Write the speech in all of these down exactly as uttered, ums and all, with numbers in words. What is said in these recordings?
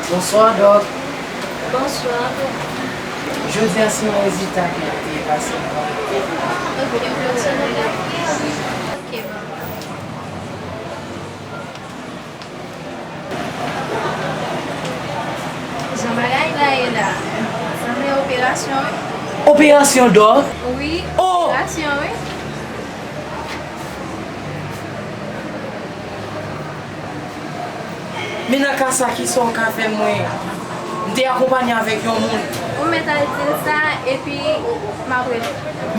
Bonswa, Dòk. Bonswa. Jodi a, se yon rezilta ke m te pase m pa. Ok, bonswa. Ok, bon. Jan bagay la ye la, sanble operasyon, wi. Operasyon, Dòk? Wi, oh! Operasyon, wi. Men nan ka sa, kisa w ka fè mwen? M te akonpanye avèk yon moun. Ou mèt al di l sa, epi m ap rele.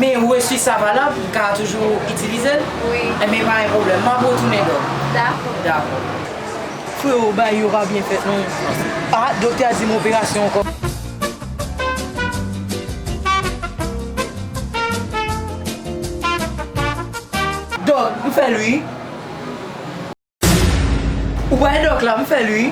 Men resi sa valab, m ka toujou itilize l? Wi. Enben, pa gen pwoblèm, m ap retounen, Dòk. Dakò. Dakò. Frewo, bagay yo pa byen fèt, non. Ah, doktè a di m operasyon ankò. Dòk, m fè l, wi. Ou wè dòk la, m fè l wi.